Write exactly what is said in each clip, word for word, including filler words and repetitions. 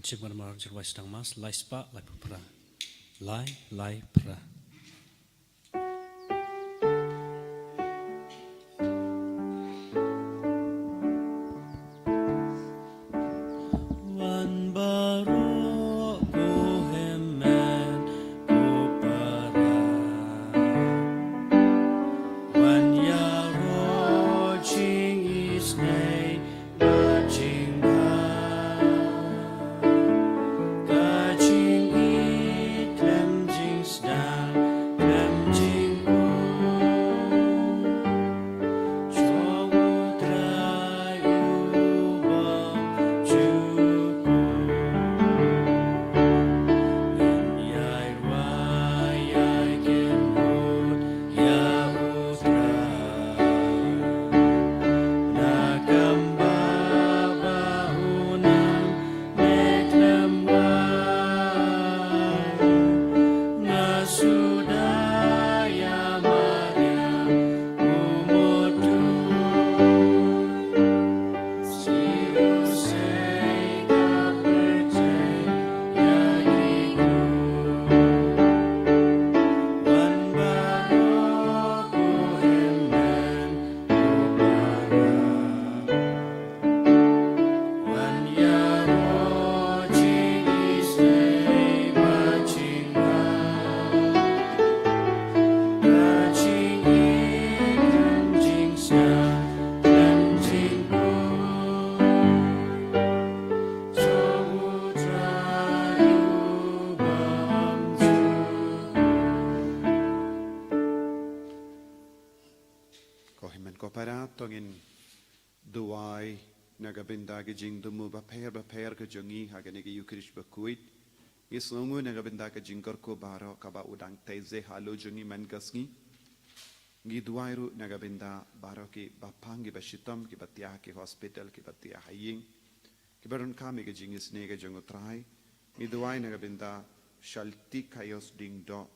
Jingmut namar jingruwai sdang Mass, lai spah, lai phra. Lai, lai phra. Wan baroh ko hynmen ko para, wan ïaroh jingisynei bad jingbha. Ka jingïeit khlem jingsdang khlem jingkhuid, jong U Trai U Bymjukut. Ngin ïai rwai ïai kynhun ïa U Trai. Na kam ba ba u nang leh khlem wai, nga suda ïa Mariam u mut duh. Ko hynmen ko para, to ngin duwai na ka bynta ki jingthmu bapher bapher ka jong ngi ha kane ka Ïukharist bakhuid. Ngi sngewnguh na ka bynta ka jingkyrkhu baroh kaba u dang tei ze halor jong ngi man ka sngi. Ngi duwai ruh na ka bynta baroh kiba pang, kiba shitom, kiba thiah ha ki hospital, kiba thiah ha ïing, kiba donkam ïa ka jingisynei ka jong U Trai. Ngi duwai na ka bynta Shalti Kaios Diengdoh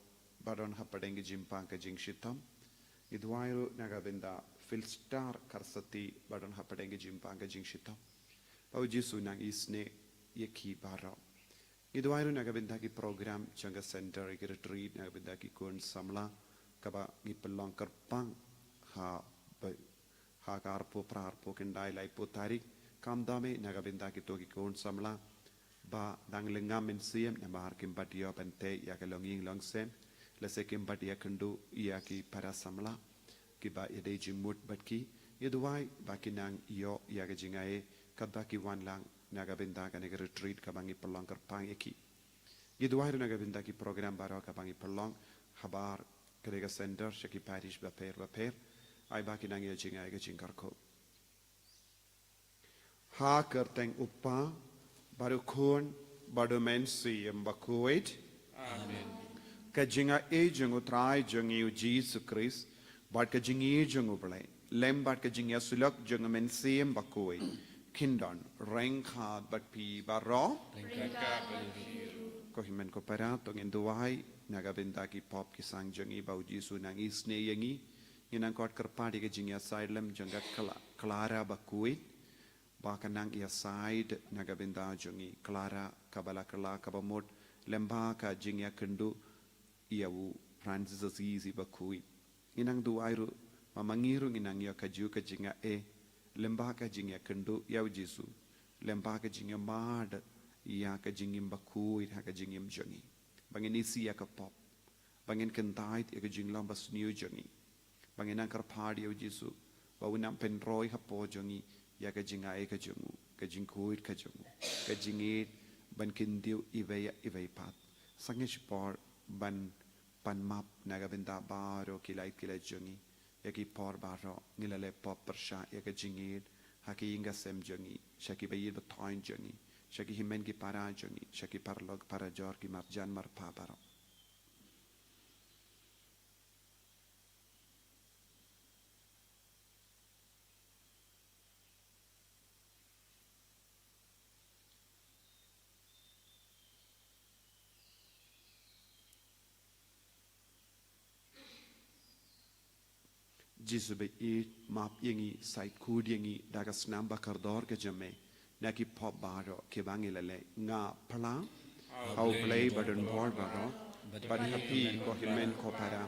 ba don hapdeng ka jingpang ka jingshitom. Ngi duwai ruh na ka bynta Filstar Karsati ba don hapdeng ka jingpang ka jingshitom. Ba U Jisu nang isynei ïa ki baroh. Ngi duwai ruh na ka bynta ki program jong ka center, ïa ki retreat, na ka bynta ki khun samla kaba ngi pynlong kyrpang ha ba, ha ka arphew phra, arphew khyndai, laiphew tarik. Khamtam eh na ka bynta kito ki khun samla ba dang lyngngam mynsiem namar kim pat ïoh ban tei ïa ka longïing longsem, lehse kim pat ïakynduh ïa ki para samla kiba ïadei jingmut bad ki. Ngi duwai ba kin nang ïoh ïa ka jingai katba ki wan lang na ka bynta kane ka retreat kaba ngi pynlong kyrpang ïa ki. Ngi duwai ruh na ka bynta ki program baroh kaba ngi pynlong habar kane ka center sha ki parish bapher bapher. Ai ba kin nang ïoh jingai ka jingkyrkhu. Ha ka kyrteng U Kpa, bad U Khun, bad U Mynsiem Bakhuid. Amen. Ka jingai jong U Trai jong ngi U Jisu Khrist, bad ka jingïeit jong U Blei, lem bad ka jingïasyllok jong U Mynsiem Bakhuid, kin don ryngkat bad phi baroh. Ryngkat bad phi ruh. Ko hynmen ko para, to ngin duwai na ka bynta ki pop ki sang jong ngi ba U Jisu nang isynei ïa ngi. Ngin nang khot kyrpad ïa ka jingïasaid lem jong ka Cla-, Clara Bakhuid, ba kan nang ïasaid na ka bynta jong ngi. Clara kaba la kylla, kaba mut lem bad ka jingïakynduh ïa U Francis Assisi Bakhuid. Ngin nang duwai ruh ba ma ngi ruh ngin nang ïoh kajuh ka jingai lem bad ka jingïakynduh ïa U Jisu, lem bad ka jingïamad ïa ka jingim bakhuid ha ka jingim jong ngi. Ba ngin isih ïa ka pop, ba ngin kyntait ïa ka jinglong basniew jong ngi, ba ngin nang kyrpad ïa U Jisu ba un nang pynroi hapoh jong ngi ïa ka jingai ka jong U, ka jingkhuid ka jong U, ka jingïeit ban kyntiew iwei ïa iwei pat. Sangeh shipor ban pan map na ka bynta baroh ki lait ki lait jong ngi. Ïa ki por baroh ngi la leh pop pyrshah ïa ka jingïeit ha ki ïing ka sem jong ngi, sha ki ba ïeit ba thoiñ jong ngi, sha ki hynmen ki para jong ngi, sha ki paralok parajor, ki marjan marpa baroh. Jisu ba ïeit, map ïa ngi, said khuid ïa ngi da ka snam ba kordor ka jong Me. ïa ki pop baroh kiba ngi la leh. Nga phla ha U Blei badonbor baroh bad ha phi ko hynmen ko para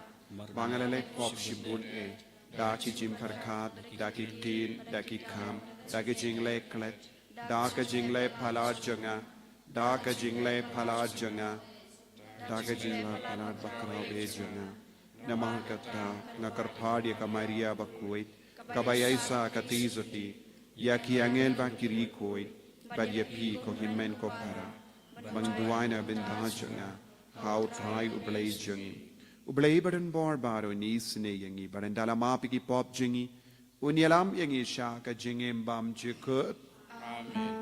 ba nga la leh pop shibun eh, da ki jingpyrkhat, da ki ktien, da ki kam, da ki jingleh klet, da ka jingleh palat jong nga, da ka jingleh palat jong nga, da ka jingleh palat bakhraw eh jong nga. Namar kata nga kyrpad ïa ka Maria bakhuid kaba ïaishah katei jong phi, ïa ki angel bad ki riewkhuid, bad ïa phi ko hynmen ko para, ba ngin duwai na ka bynta jong nga ha U Trai U Blei jong ngi. U Blei badonbor baroh un isynei ïa ngi bad un da la map ïa ki pop jong ngi, un ïalam ïa ngi sha ka jingim bymjukut. Amen.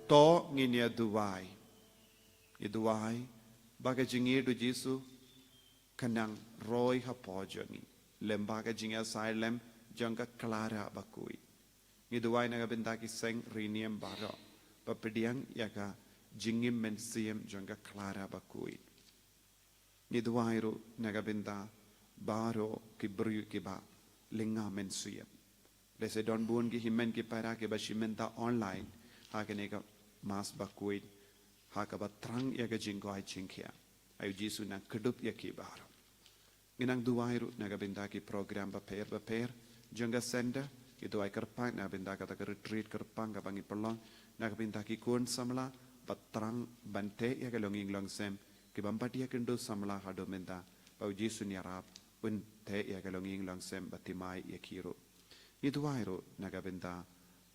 To ngin ïa duwai. Ïa duwai ba ka jingïeid U Jisu kan nang roi hapoh jong ngi lem bad ka jingïasaid lem jong ka Clara bakhuid. Ngi duwai na ka bynta ki seng riewniam baroh ba pdiang ïa ka jingim mynsiem jong ka Clara bakhuid. Ngi duwai ruh na ka bynta baroh ki briew kiba lynga mynsiem. Lehse don bun ki hynmen ki para kiba shim bynta online ha kane ka Mass bakhuid ha kaba thrang ïa ka jingkoit jingkhiah. Ai U Jisu nang kdup ïa ki baroh. Ngi nang duwai ruh na ka bynta ki program bapher bapher jong ka Centre. Ngi duwai kyrpang na ka bynta kata ka retreat kyrpang kaba ngi pynlong, na ka bynta ki khun samla ba thrang ban teh ïa ka longïing longsem, ki bym pat ïakynduh samla haduh mynta, ba U Jisu un ïarap un teh ïa ka longïing longsem bad thymmai ïa ki ruh. Ngi duwai ruh na ka bynta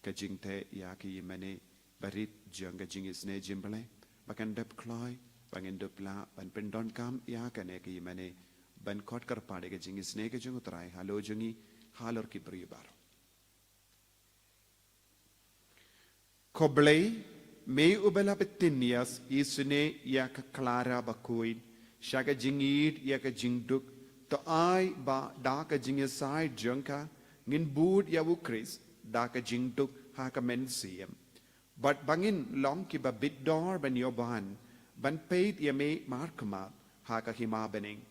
ka jingteh ïa ka ïingmane barit jong ka jingisynei jong U Blei, ba kan dep kloi ba ngin dup lah ban pyndonkam ïa kane ka ïingmane ban khot kyrpad ïa ka jingisynei ka jong U Trai halor jong ngi, halor ki briew baroh. Ko Blei, me uba la bteng ïa, isynei ïa ka Clara bakhuid sha ka jingïeid ïa ka jingduk, to ai ba da ka jingïasaid jong ka ngin bud ïa U Khrist da ka jingduk ha ka mynsiem. Bad ba ngin long kiba bit dor ban ïoh ban, ban peit ïa me markhmat ha ka hima bneng.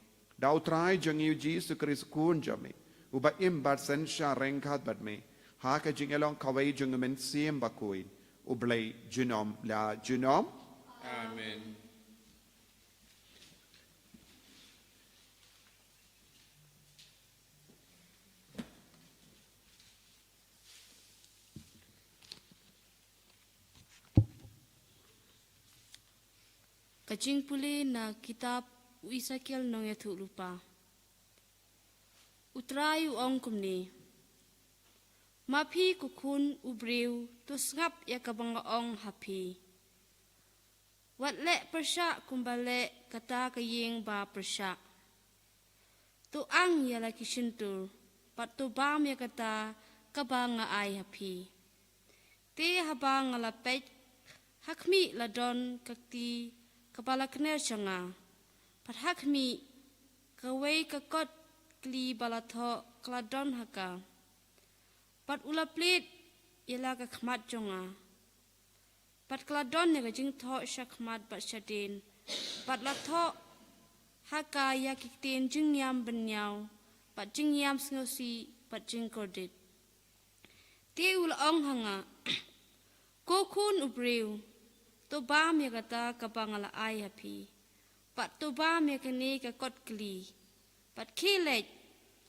Da U Trai jong ngi U Jisu Khrist U Khun jong me, uba im bad synshar ryngkat bad me ha ka jingïalong kawei jong U Mynsiem Bakhuid, U Blei junom la junom. Amen. Ka jingpule na kitab u Esekiel nongïathuhlypa. U Trai u ong kumne: Ma phi ko khun u briew, to sngap ïa kaba nga ong ha phi. Wat leh pyrshah kumba leh kata ka ïing ba pyrshah. To ang ïa la ki shyntur, bad to bam ïa kata kaba nga ai ha phi. Te haba nga la peit, ha khmih la don ka kti kaba la kner sha nga, bad ha khmih kawei ka kot kli ba la thoh ka la don ha ka. Bad u la plied ïa la ka khmat jong nga. Bad ka la don ïa ka jingthoh shakhmat bad shadien, bad la thoh ha ka ïa ki ktien jingïam bynñiaw, bad jingïam sngewsih, bad jingkordit. Te u la ong ha nga, Ko khun u briew, to bam ïa kata kaba nga la ai ha phi, bad to bam ïa kane ka kot kli, bad khie leit,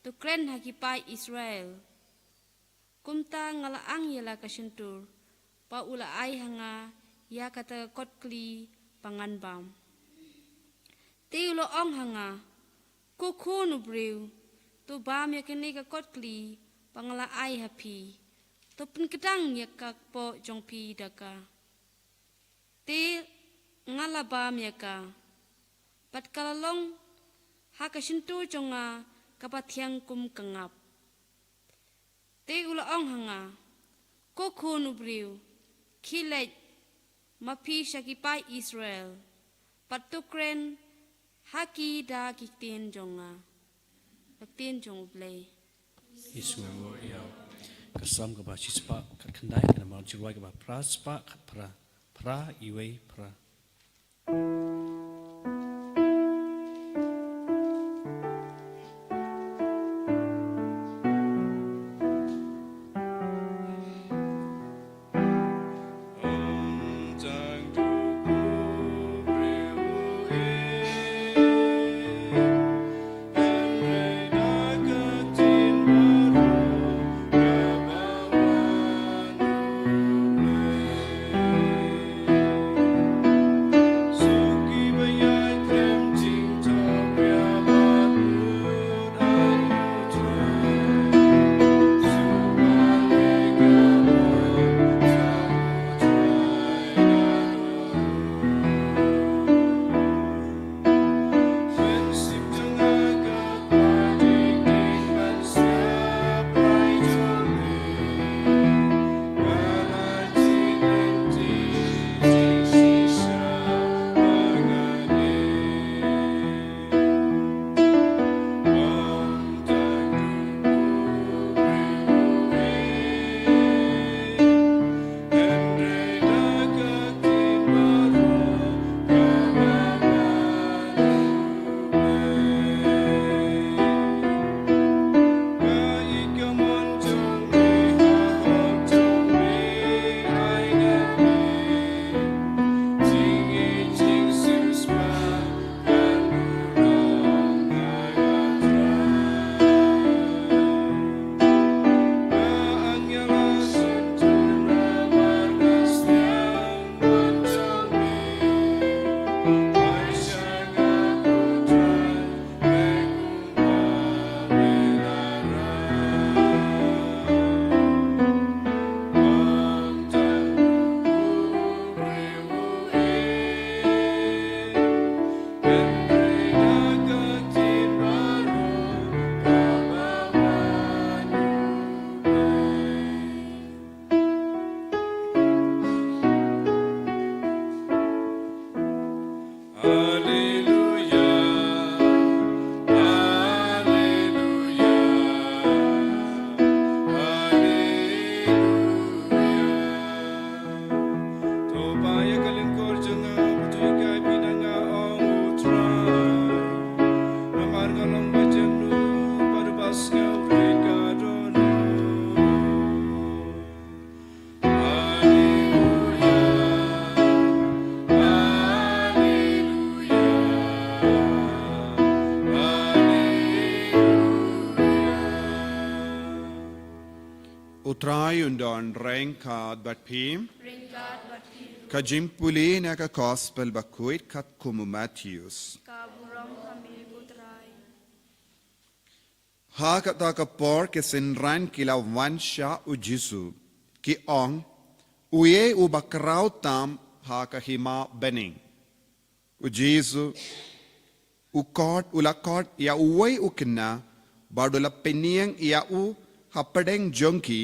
to kren ha ki paid Israel. Kumta nga la ang ïa la ka shyntur ba u la ai ha nga ïa kata ka kot kli ba ngan bam. Te u la ong ha nga, Ko khun u briew, to bam ïa kane ka kot kli ba nga la ai ha phi, to pynkdang ïa ka kpoh jong phi da ka. Te nga la bam ïa ka, bad ka la long ha ka shyntur jong nga kaba thiang kum ka ngap. Te u la ong ha nga, Ko khun u briew, khie leit ma phi sha ki paid Israel, bad to kren ha ki da ki ktien jong nga. Ka ktien jong U Blei. Ïa sngewbha ïa ka Salm kaba shispah khatkhyndai, ka namar jingrwai kaba phra spah khatphra, phra iwei phra. Haleluya, haleluya, haleluya. To ba ïa ka lyngkor jong nga, ba to ïa ka bynta nga ong U Trai. Namar nga long ba jong nu, ba du ba sngewrit ka don nu. Haleluya, haleluya, haleluya. U Trai un don ryngkat bad phi. Ryngkat bad phi. Ka jingpule na ka Gospel bakhuid katkum u Mathaios. Ka burom ha me ko Trai. Ha kata ka por ki synran ki la wan sha u Jisu, ki ong, uei uba khraw tam ha ka hima bneng. U Jisu u khot, u la khot ïa uwei u khynnah, bad u la pynïeng ïa u hapdeng jong ki,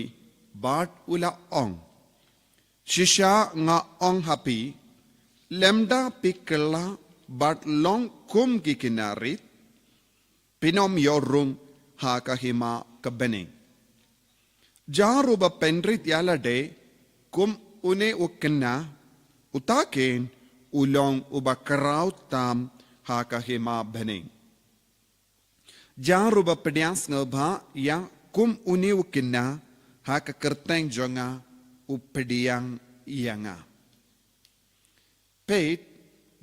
bad u la ong, shisha nga ong ha phi, lymda phi kylla bad long kum ki khynnah rit, phin ym ïoh rung ha ka hima ka bneng. Jar uba pynrit ïa lade kum une u khynnah, uta keiñ u long uba khraw tam ha ka hima bneng. Jar uba pdiang sngewbha ïa kum une u khynnah ha ka kyrteng jong nga, u pdiang ïa nga. Peit,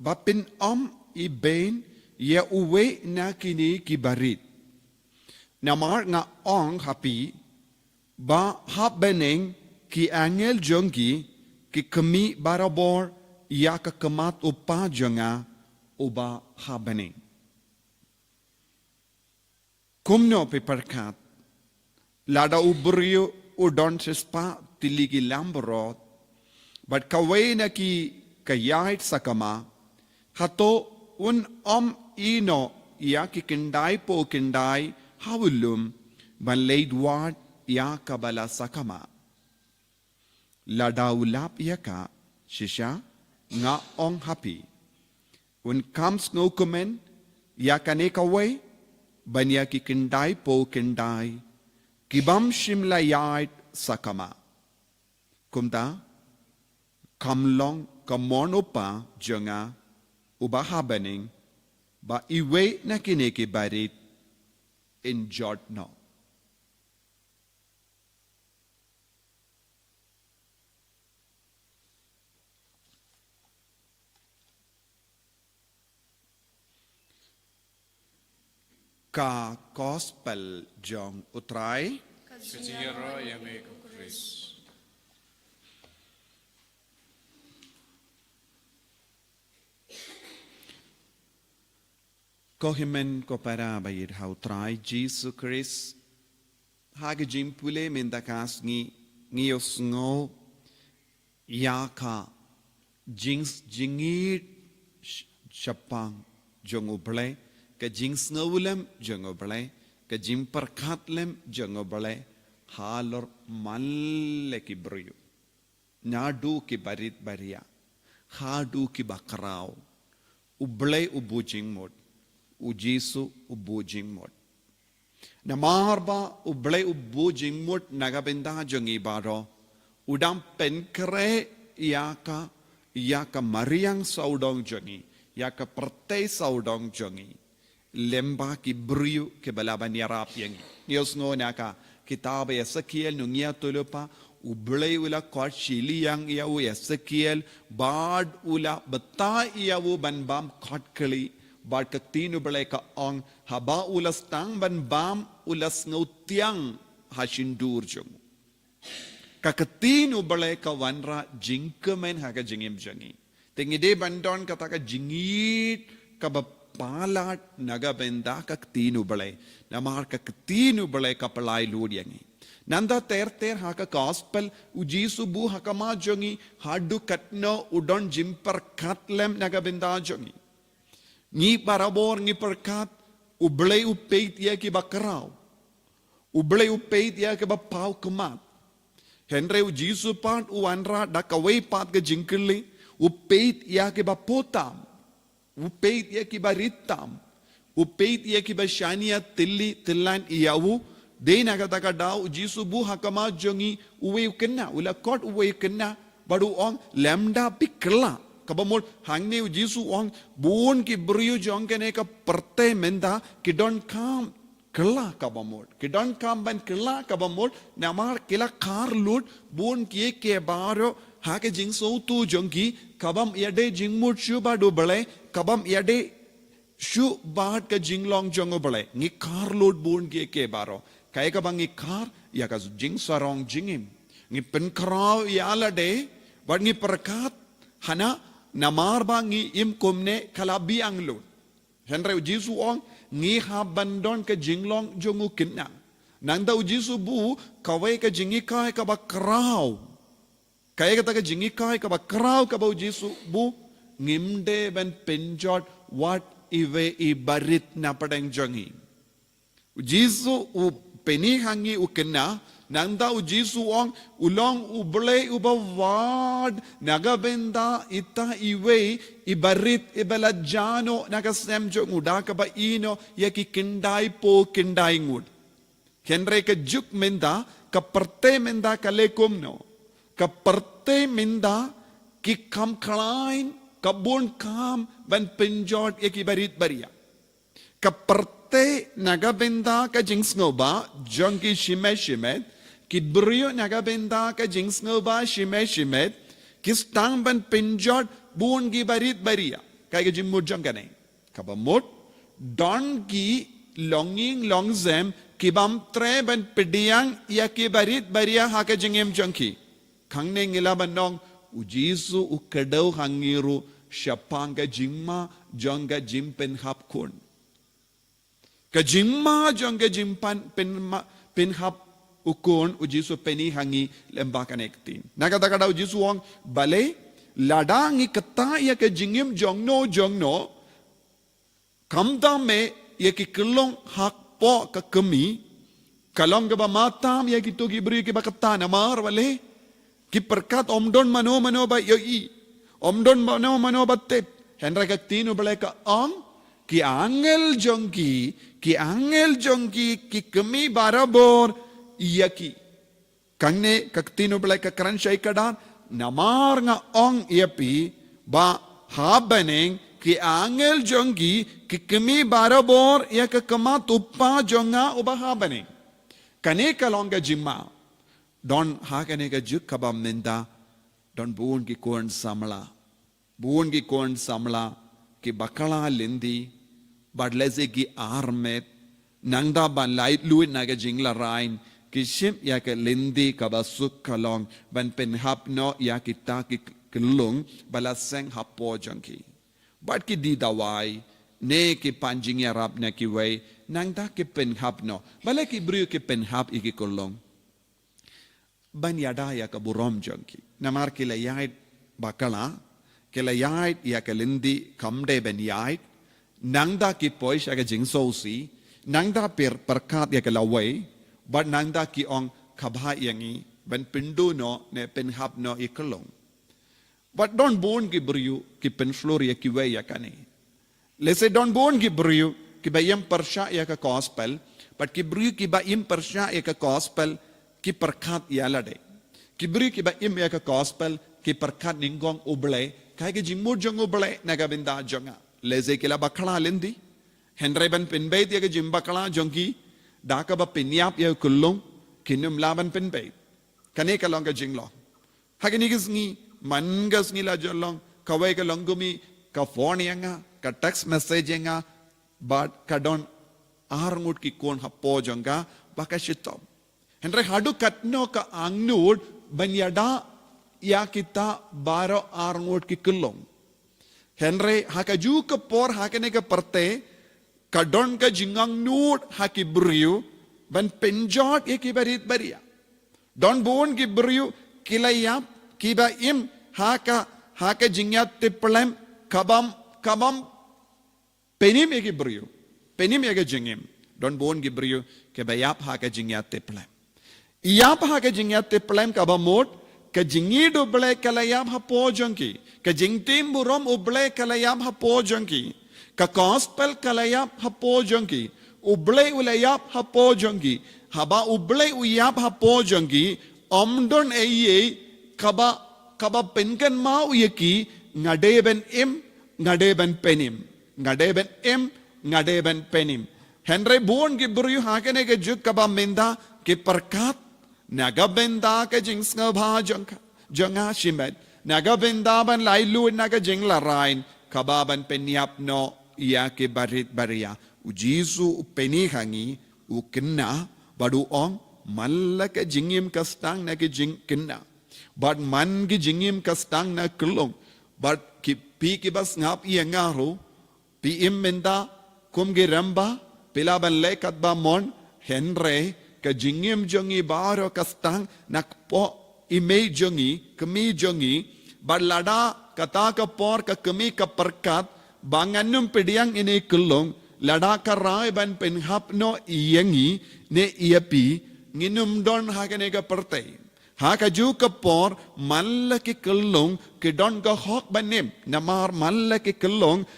ba phin ym ibeiñ ïa uwei na kine ki barit. Namar nga ong ha phi, ba ha bneng ki angel jong ki, ki khmih barabor ïa ka khmat u Kpa jong nga uba ha bneng. Kumno phi pyrkhat, lada u briew u don shispah tylli ki lambrot, bad kawei na ki ka ïaid sakma, hato un ym ïehnoh ïa ki khyndai phew khyndai ha u lum, ban leit wad ïa kaba la sakma? Lada u lap ïa ka, shisha nga ong ha phi, un kham sngewkmen ïa kane kawei ban ïa ki khyndai phew khyndai ki bym shym la ïaid sakma. Kumta, kham long ka mon u Kpa jong nga uba ha bneng, ba iwei na kine ki barit in jot noh. Ka Gospel jong u Trai. Ka jingïaroh ïa me ko Khrist. Ko hynmen ko para ba ïeit ha u Trai Jisu Khrist, ha ka jingpule mynta ka sngi ngi ïohsngew ïa ka jing, jingïeit sh-, shaphang jong U Blei, ka jingsngewlem jong U Blei, ka jingpyrkhat lem jong U Blei halor man la ki briew. Naduh ki barit baria haduh ki bakhraw, U Blei u buh jingmut, U Jisu u buh jingmut. Namar ba U Blei u buh jingmut na ka bynta jong ngi baroh, u dang pynkhreh ïa ka, ïa ka mariang sawdong jong ngi, ïa ka pyrthei sawdong jong ngi, lyngba ki briew kiba lah ban ïarap ïa ngi. Ngi ïohsngew na ka kitab Esekiel, nongïathuh lypa, U Blei u la khot shiliang ïa u Esekiel bad u la batai ïa u ban bam khot khlieh, bad ka ktien U Blei ka ong, haba u la sdang ban bam, u la sngewtiang ha shyntur jong u. Ka ktien U Blei ka wanrah jingkmen ha ka jingim jong ngi. Te ngi dei ban don kata ka jingïeit kaba palat na ka bynta ka ktien U Blei. Namar ka ktien U Blei ka pynlait lut ïa ngi. Nangta ter ter ha ka Gospel, U Jisu u buh ha khmat jong ngi haduh katno u don jingpyrkhat lem na ka bynta jong ngi. Ngi barabor ngi pyrkhat, U Blei u peit ïa ki bakhraw. U Blei u peit ïa ki bapawkhmat. Hynrei U Jisu pat u wanrah da kawei pat ka jingkylli, u peit ïa ki bapawtam. U peit ïa ki barit tam. U peit ïa ki bashaniah tylli tyllan ïa u. Dei na kata ka daw U Jisu u buh ha khmat jong ngi uwei u khynnah, u la khot uwei u khynnah, bad u ong, lymda phi kylla. Kaba mut hangne U Jisu u ong, bun ki briew jong kane ka pyrthei mynta ki donkam kylla kaba mut. Ki donkam ban kylla kaba mut, namar ki la khar lut, bun kiei kiei baroh ha ka jingsngewthuh jong ki, ka bym ïadei jingmut shuh bad U Blei, ka bym ïadei shuh bad ka jinglong jong U Blei. Ngi khar lut bun kiei kiei baroh. Kaei kaba ngi khar, ïa ka jingsarong jingim. Ngi pynkhraw ïa lade, bad ngi pyrkhat, hana, namar ba ngi im kumne ka la biang lut. Hynrei U Jisu u ong, ngi hap ban don ka jinglong jong u khynnah. Nangta U Jisu u buh kawei ka jinghikai kaba khraw. Kaei kata ka jinghikai kaba khraw kaba U Jisu u buh? Ngim dei ban pynjot wat iwei i barit na pdeng jong ngi. U Jisu u pyni ha ngi u khynnah, nangta U Jisu u ong, u long U Blei uba wad na ka bynta ita iwei i barit iba la jah noh na ka sem jong u, da kaba ïehnoh ïa ki khyndai phew khyndai ngut. Hynrei ka juk mynta, ka pyrthei mynta ka leh kumno? Ka pyrthei mynta ki kham khlaiñ Ka bun kam ban pynjot ïa ki barit baria. Ka pyrthei na ka bynta ka jingsngewbha jong ki shimet shimet, ki briew na ka bynta ka jingsngewbha shimet shimet, ki sdang ban pynjot bun ki barit baria. Kaei ka jingmut jong kane? Kaba mut, don ki longïing longsem ki bym treh ban pdiang ïa ki barit baria ha ka jingim jong ki. Hangne ngi lah ban ong, U Jisu u kdew ha ngi ruh shaphang ka jingma jong ka jingpynhap khun. Ka jingma jong ka jingpynhap u khun, U Jisu u pyni ha ngi lyngba kane ka ktien. Na kata ka daw U Jisu u ong, balei lada ngi ktah ïa ka jingim jongno jongno, khamtam eh ïa ki khyllung hapoh ka kmie, ka long kaba matam ïa kito ki briew kiba ktah. Namar balei? Ki pyrkhat ym don mano mano ba ïohi, ym don mano mano ba tip. Hynrei ka ktien U Blei ka ong, ki angel jong ki, ki angel jong ki, ki kmie barabor ïa ki. Hangne ka ktien U Blei ka kren shai kdar, namar nga ong ïa phi ba ha bneng ki angel jong ki, ki kmie barabor ïa ka khmat U Kpa jong nga uba ha bneng. Kane ka long ka jingma. Don ha kane ka juk kaba mynta, don bun ki khun samla, bun ki khun samla ki bakla lynti, bad lehse ki armet, nangta ban laitluid na ka jingïalehrain, ki shim ïa ka lynti kaba suk, ka long ban pynhap noh ïa kita ki khyllung ba la seng hapoh jong ki. Bad ki die dawai, ne ki pan jingïarap na kiwei, nangta ki pynhap noh. Balei ki briew ki pynhap ïa ki khyllung? Ban ïada ïa ka burom jong ki. Namar ki la ïaid bakla, ki la ïaid ïa ka lynti kam dei ban ïaid, nangta ki poi sha ka jingsngewsih, nangta pyrkhat ïa ka lawei, bad nangta ki ong, kaba ïa ngi ban pynduh noh ne pynhap noh ïa ki khyllung. Bad don bun ki briew ki pynshlur ïa kiwei ïa kane. Lehse don bun ki briew kiba im pyrshah ïa ka gospel, bad ki briew kiba im pyrshah ïa ka gospel ki pyrkhat ïa lade. Ki briew kiba im ïa ka gospel ki pyrkhat nyngkong U Blei, kaei ka jingmut jong U Blei na ka bynta jong nga. Lehse ki la bakla lynti, hynrei ban pynbeit ïa ka jingbakla jong ki da kaba pynïap ïa ki khyllung, kin ym lah ban pynbeit. Kane ka long ka jinglong. Ha kine ki sngi, man ka sngi la jyllong, kawei ka long kum i, ka phone ïa nga, ka text message ïa nga, bad ka don arngut ki khun hapoh jong ka ba ka shitom. Hynrei haduh katno ka angnud ban ïada ïa kita baroh arngut ki khyllung? Hynrei ha kajuh ka por ha kane ka pyrthei, ka don ka jingangnud ha ki briew ban pynjot ïa ki barit baria. Don bun ki briew ki la ïap, kiba im ha ka, ha ka jingïatiplem, ka bym, ka bym pynim ïa ki briew, pynim ïa ka jingim. Don bun ki briew kiba ïap ha ka jingïatiplem. Ïap ha ka jingïatiplem kaba mut, ka jingïeit U Blei ka la ïap hapoh jong ki, ka jingtim burom U Blei ka la ïap hapoh jong ki, ka gospel ka la ïap hapoh jong ki, U Blei u la ïap hapoh jong ki. Haba U Blei u ïap hapoh jong ki, ym don ei ei kaba, kaba pynkynmaw ïa ki, nga dei ban im, nga dei ban pynim, nga dei ban im, nga dei ban pynim. Hynrei bun ki briew ha kane ka juk kaba mynta ki pyrkhat, na ka bynta ka jingsngewbha jong ka, jong nga shimet, na ka bynta ban laitluid na ka jingïalehrain, kaba ban pynïap noh ïa ki barit baria. U Jisu u pyni ha ngi, u kynna, bad u ong, man la ka jingim ka sdang na ka jingkynna, bad man ki jingim ka sdang na khyllung, bad ki, phi kiba sngap ïa nga ruh, phi im mynta kum ki rymba, phi lah ban leh katba mon, hynrei ka jingim jong ngi baroh ka sdang na kpoh i mei jong ngi, kmie jong ngi. Bad lada kata ka por ka kmie ka pyrkhat ba ngan ym pdiang ïa ine i khyllung, lada ka rai ban pynhap noh ïa ngi ne ïa phi, ngin ym don ha kane ka pyrthei. Ha kajuh ka por, man la ki khyllung ki don ka hok ban im, namar man la ki khyllung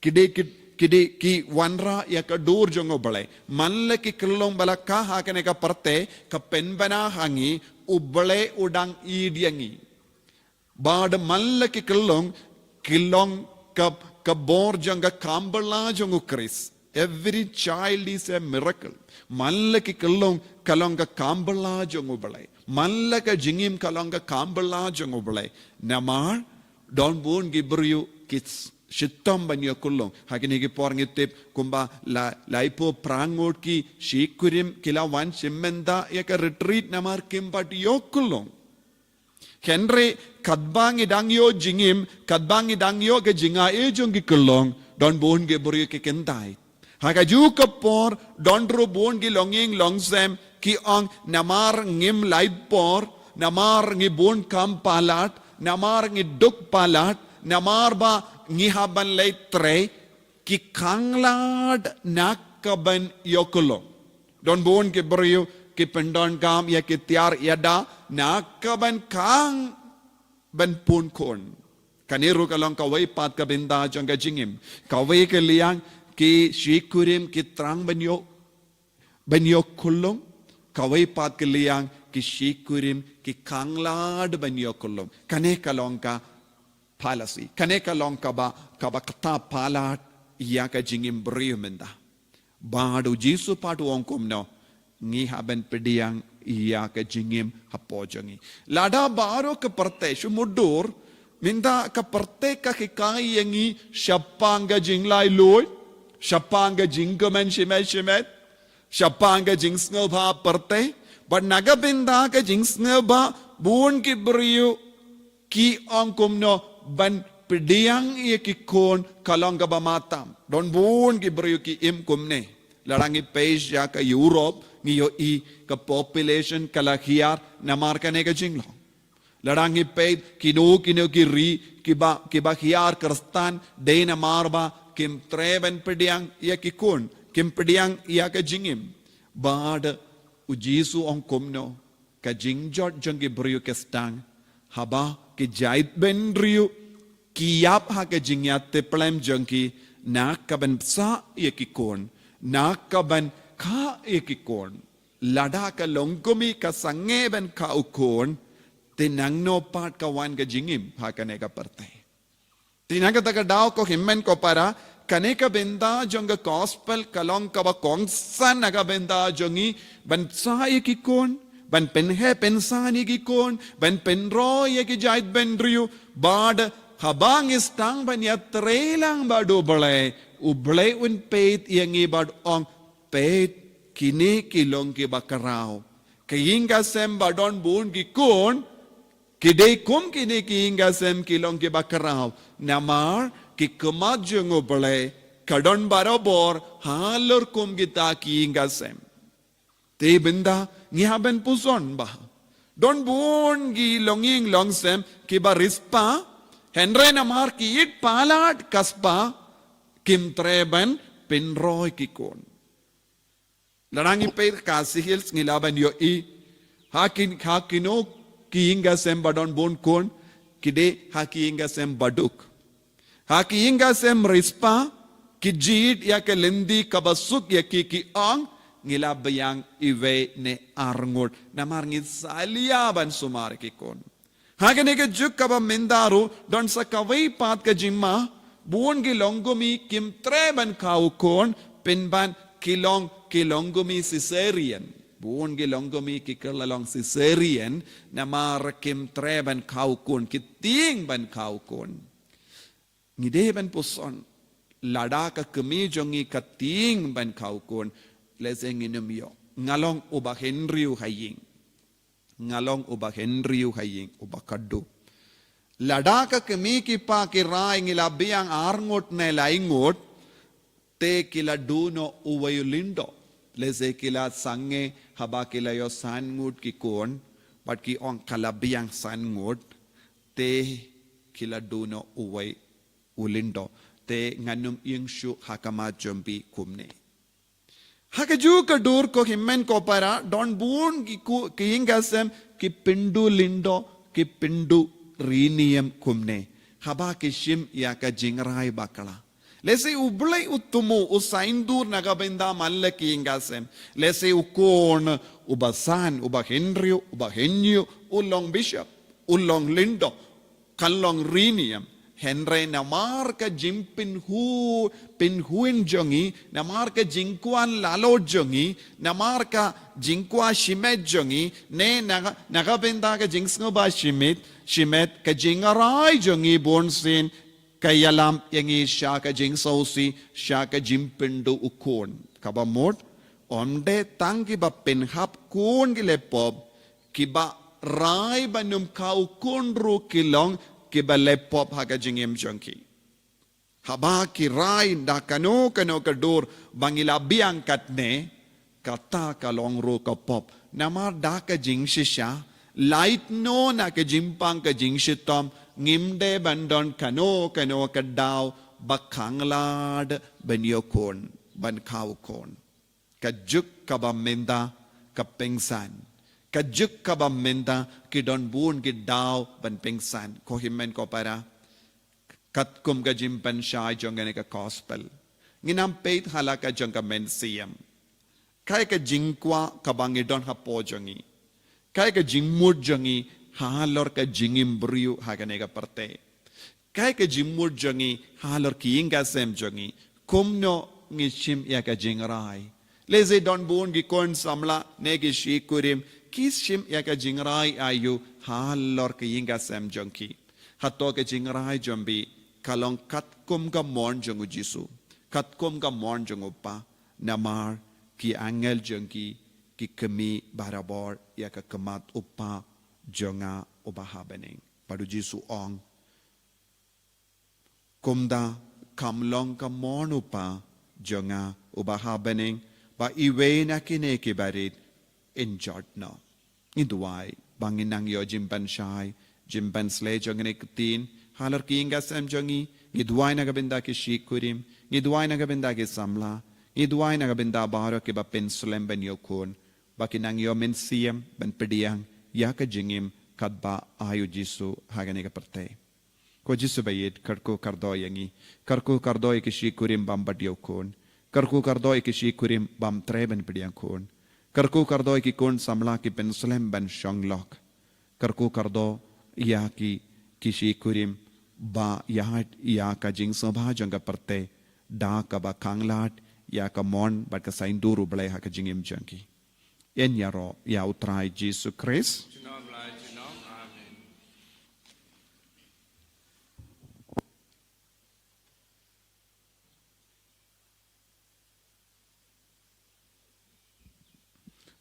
ki dei ki, ki dei ki wanrah ïa ka dur jong U Blei. Man la ki khyllung ba la kha ha kane ka pyrthei ka pynbna ha ngi, U Blei u dang ïeit ïa ngi. Bad man la ki khyllung ki long ka, ka bor jong ka kam bylla jong u Khrist. Every child is a miracle. Man la ki khyllung ka long ka kam bylla jong u Blei. Man la ka jingim ka long ka kam bylla jong u Blei. Namar don bun ki briew ki shitom ban ïoh khyllung. Ha kine ki por ngi tip kumba la, laiphew phra ngut ki shi kurim ki la wan shim bynta ïa ka retreat namar kim pat ïoh khyllung. Hynrei katba ngi dang ïoh jingim, katba ngi dang ïoh ka jingai jong ki khyllung, don bun ki briew ki kyntait. Ha kajuh ka por don ruh bun ki longïing longsem ki ong namar ngim lait por, namar ngi bun kam palat, namar ngi duk palat, namar ba ngi hap ban leit trei, ki khanglad na ka ban ïoh khyllung. Don bun ki briew ki pyndonkam ïa ki tiar ïada na ka ban khang ban pun khun. Kane ruh ka long kawei pat ka bynta jong ka jingim. Kawei ka liang ki shi kurim ki thrang ban ïoh, ban ïoh khyllung. Kawei pat ka liang ki shi kurim ki khanglad ban ïoh khyllung. Kane ka long ka fallacy. Kane ka long kaba, kaba kata palat ïa ka jingim briew mynta. Bad u Jisu pat u ong kumno, ngi hap ban pdiang ïa ka jingim hapoh jong ngi. Lada baroh ka pyrthei shu mutdur, mynta ka pyrthei ka hikai ïa ngi shaphang ka jinglaitluid, shaphang ka jingkmen shimet shimet, shaphang ka jingsngewbha pyrthei, bad na ka bynta ka jingsngewbha bun ki briew ki ong kumno ban pdiang ïa ki khun ka long kaba matam. Don bun ki briew ki im kumne. Lada ngi peit sha ka Europe ngi ïohi ka population ka la hiar namar kane ka jinglong. Lada ngi peit kino kino ki ri kiba, kiba hiar Khristan dei namar ba kim treh ban pdiang ïa ki khun, kim pdiang ïa ka jingim. Bad u Jisu ong kumno, ka jingjot jong ki briew ka sdang haba ki jaitbynriew ki ïap ha ka jingïatiplem jong ki na ka ban bsa ïa ki khun, na ka ban kha ïa ki khun. Lada ka longkmie ka sangeh ban kha u khun, te nangno pat ka wan ka jingim ha kane ka pyrthei. Te na kata ka daw ko hynmen ko para, kane ka bynta jong ka gospel ka long kaba kongsan na ka bynta jong ngi ban bsa ïa ki khun, ban pynheh pynsan ïa ki khun, ban pynroi ïa ki jaitbynriew, bad haba ngi sdang ban ïatrei lang bad u Blei, u Blei un peit ïa ngi bad ong peit kine ki long kiba khraw. Ka ïing ka sem ba don bun ki khun, ki dei kum kine ki ïing ka sem ki long kiba khraw. Namar ki khmat jong u Blei ka don barabor halor kum kita ki ïing ka sem. Te bynta ngi hap ban puson ba don bun ki longïing longsem kiba riewspah, hynrei namar ki ïeit palat ka spah, kim treh ban pynroi ki khun. Lada ngi peit Khasi Hills ngi lah ban ïohi ha kin, ha kino ki ïing ka sem ba don bun khun, ki dei ha ki ïing ka sem ba duk. Ha ki ïing ka sem riewspah, ki jied ïa ka lynti kaba suk ïa ki, ki ong ngi la biang iwei ne ar ngut namar ngi salia ban sumar ki khun. Ha kane ka juk kaba mynta ruh don sa kawei pat ka jingma, bun ki longkmie kim treh ban kha u khun, pynban ki long ki longkmie cesarean. Bun ki longkmie ki kylla long cesarean namar kim treh ban kha u khun, ki tieng ban kha u khun. Ngi dei ban puson, lada ka kmie jong ngi ka tieng ban kha u khun, lehse ngin ym ïoh. Nga long uba hynriew ha ïing. Nga long uba hynriew ha ïing, uba khadduh. Lada ka kmie ki kpa ki rai ngi la biang ar ngut ne lai ngut, te ki la duh noh uwei u lyngdoh. Lehse ki la sangeh haba ki la ïoh san ngut ki khun, bad ki ong ka la biang san ngut, te ki la duh noh uwei u lyngdoh. Te ngan ym ïeng shuh ha khmat jong phi kumne. Ha kajuh ka dur ko hynmen ko para, don bun ki ku, ki ïing ka sem ki pynduh lyngdoh, ki pynduh riewniam kumne. Haba ki shim ïa ka jingrai bakla. Lehse u Blei u thmu, u saindur na ka bynta man la ki ïing ka sem. Lehse u khun uba san, uba hynriew, uba hynñiew, u long bishop, u long lyngdoh, kan long riewniam. Hynrei namar ka jingpynhu-, pynhuin jong ngi, namar ka jingkwah lalot jong ngi, namar ka jingkwah shimet jong ngi, ne na, na ka bynta ka jingsngewbha shimet, shimet, ka jingrai jong ngi bunsien, ka ïalam ïa ngi sha ka jingsngewsih, sha ka jingpynduh u khun. Kaba mut, ym dei tang kiba pynhap khun ki leh pop, kiba rai ban ym khaw khun ruh ki long kiba leh pop ha ka jingim jong ki. Haba ki rai da kano kano ka dur ba ngi la biang katne, kata ka long ruh ka pop. Namar da ka jingshisha, lait noh na ka jingpang ka jingshitom, ngim dei ban don kano kano ka daw ba khanglad ban ïoh khun, ban khaw khun. Ka juk kaba mynta ka pynsan. Ka juk kaba mynta ki don bun ki daw ban pynsan. Ko hynmen ko para, katkum ka jingpynshai jong kane ka gospel, ngin ym peit ha la ka jong ka mynsiem. Kaei ka jingkwah kaba ngi don hapoh jong ngi? Kaei ka jingmut jong ngi halor ka jingim briew ha kane ka pyrthei? Kaei ka jingmut jong ngi halor ki ïing ki sem jong ngi? Kumno ngi shim ïa ka jingrai? Lehse don bun ki khun samla ne ki shi kurim ki shim ïa ka jingrai aïu halor ki ïing ki sem jong ki? Hato ka jingrai jong phi ka long katkum ka mon jong u Jisu, katkum ka mon jong u Pa? Namar ki angel jong ki ki khmih barabor ïa ka khmat u Pa jong nga uba ha bneng. Bad u Jisu u ong, kumta kam long ka mon u Pa jong nga uba ha bneng ba iwei na kine kiba rit in jot noh. Ngi duwai ba ngin nang ïoh jingpynshai, jingpynsleh jong kane ka ktien halor ki ïing ki sem jong ngi. Ngi duwai na ka bynta ki shi kurim, ngi duwai na ka bynta ki samla, ngi duwai na ka bynta baroh kiba pynslem ban ïoh khun, ba kin nang ïoh mynsiem ban pdiang ïa ka jingim katba ai u Jisu ha kane ka pyrthei. Ko Jisu ba ïeit, kyrkhu kyrdoh ïa ngi. Kyrkhu kyrdoh ïa ki shi kurim bym pat ïoh khun. Kyrkhu kyrdoh ïa ki shi kurim bym treh ban pdiang khun. Kyrkhu kyrdoh ïa ki khun samla ki pynslem ban shong lok. Kyrkhu kyrdoh ïa ki, ki shi kurim ba ïaid ïa ka jingsngewbha jong ka pyrthei da kaba khanglad ïa ka mon bad ka saiñdur U Blei ha ka jingim jong ki. Ïaroh ïa U Trai Jisu Khrist. Junom la junom. Amen.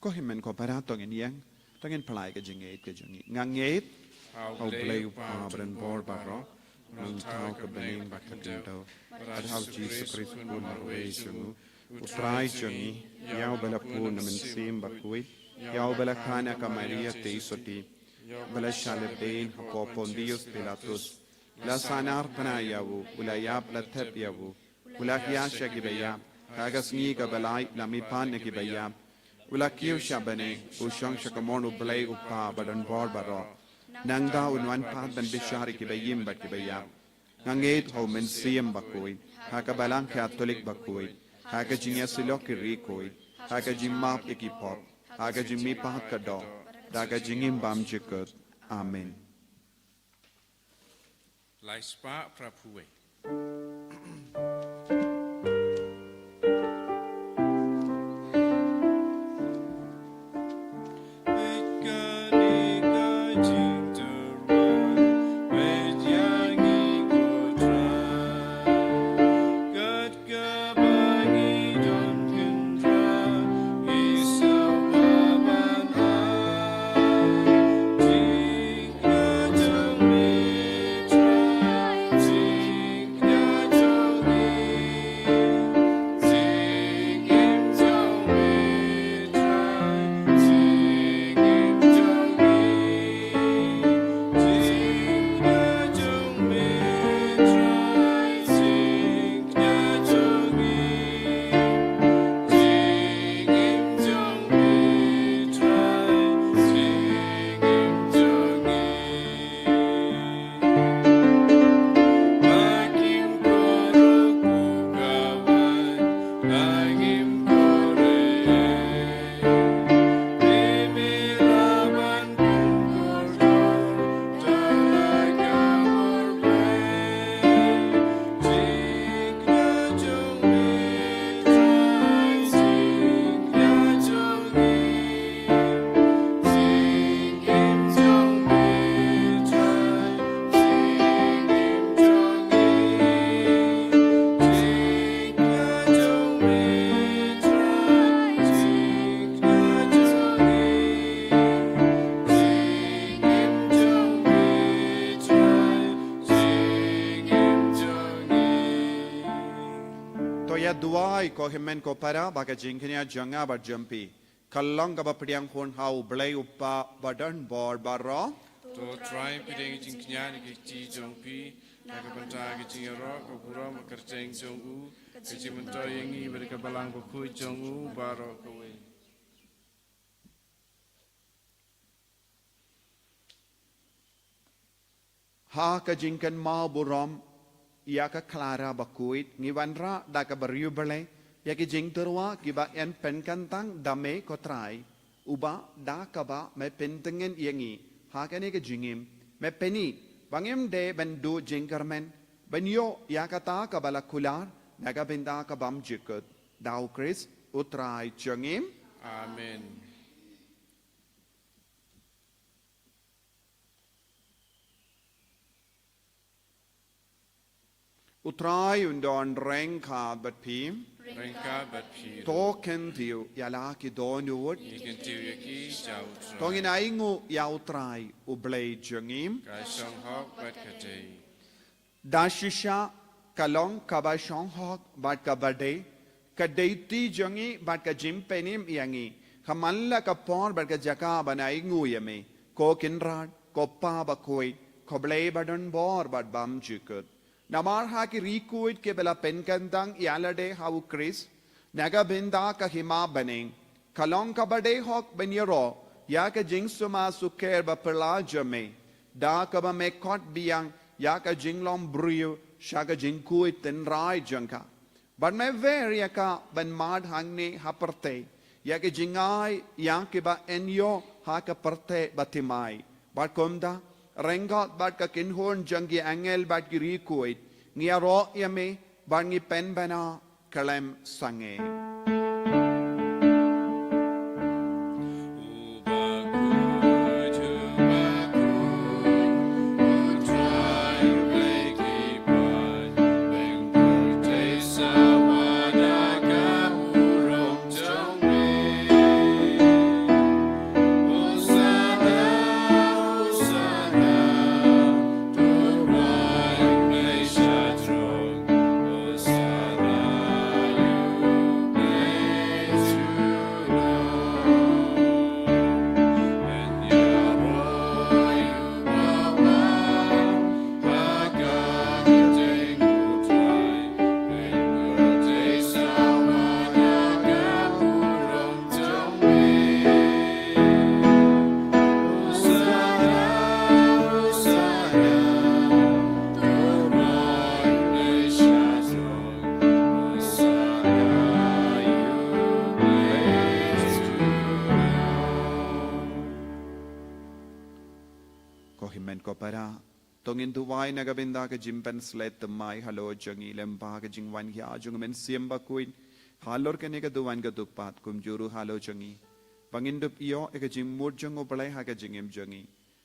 Ko hynmen ko para, to ngin ïeng, to ngin pynlait ka jingngeit ka jong ngi. Nga ngeit ha U Blei U Kpa badonbor baroh, u nongthaw ka bneng bad ka khyndew, bad ha U Jisu Khrist u Khun marwei jong U, U Trai jong ngi, ïa uba la bun na Mynsiem Bakhuid, ïa uba la kha na ka Maria Theisotti, uba la shah lehbeiñ hapoh Pontius Pilatus, la sahnarphna ïa u, u la ïap, la thep ïa u, u la hiar sha kiba ïap, ha ka sngi kaba lai u la mihpat na kiba ïap, u la kiew sha bneng, u shong sha ka mon U Blei U Kpa badonbor baroh. Nangta un wan pat ban bishar ïa kiba im bad kiba ïap. Nga ngeit ha U Mynsiem Bakhuid, ha ka Balang Katholik bakhuid, ha ka jingïasyllok ki riewkhuid, ha ka jingmap ïa ki pop, ha ka jingmihpat ka doh, da ka jingim bymjukut. Amen. Lai spah Prabhu. Ïa duwai ko hynmen ko para ba ka jingkñia jong nga bad jong phi ka long kaba pdiang hun ha U Blei U Kpa badonbor baroh. To Trai, pdiang jingkñia na ki kti jong phi na ka bynta ka jingïaroh ka burom ka kyrteng jong u, ka jingmyntoi ïa ngi bad ka Balang Bakhuid jong u baroh kawei. Ha ka jingkynmaw burom ïa ka Clara Bakhuid, ngi wanrah da ka briew Blei ïa ki jingtyrwa kiba yn pynkyntang da me ko Trai, uba da kaba me pyntngen ïa ngi ha kane ka jingim, me pyni ba ngim dei ban duh jingkyrmen ban ïoh ïa kata kaba la kular na ka bynta ka bymjukut. Da U Khrist U Trai jong ngi. Amen. U Trai un don ryngkat bad phi. Ryngkat bad phi. To kyntiew ïa la ki dohnud. Ngi kyntiew ïa ki sha U Trai. To ngin ainguh ïa U Trai U Blei jong ngi. Ka shong hok bad ka dei. Da shisha ka long kaba shong hok bad kaba dei, ka dei ti jong ngi bad ka jingpynim ïa ngi. Ka man la ka por bad ka jaka ban ainguh ïa me, ko Kynrad, ko Kpa Bakhuid, ko Blei badonbor bad bymjukut. Namar ha ki riewkhuid kiba la pynkyntang ïalade ha U Khrist na ka bynta ka hima bneng, ka long kaba dei hok ban ïaroh ïa ka jingsumar sukher baphylla jong me, da kaba me khot biang ïa ka jinglong briew sha ka jingkhuid tynrai jong ka. Bad me wer ïa ka ban mad hangne ha pyrthei ïa ka jingai ïa kiba yn ïoh ha ka pyrthei bathymmai. Bad kumta, ryngkat bad ka kynhun jong ki angel bad ki riewkhuid, ngi ïaroh ïa me bad ngi pynbna khlem sangeh. Ko hynmen ko para, to ngin duwai na ka bynta ka jingpynshlei thymmai halor jong ngi lyngba ka jingwan ïa jong U Mynsiem Bakhuid halor kane ka duwan ka dukpat, kumjuh ruh halor jong ngi, ba ngin dup ïoh ïa ka jingmut jong U Blei ha ka jingim jong ngi,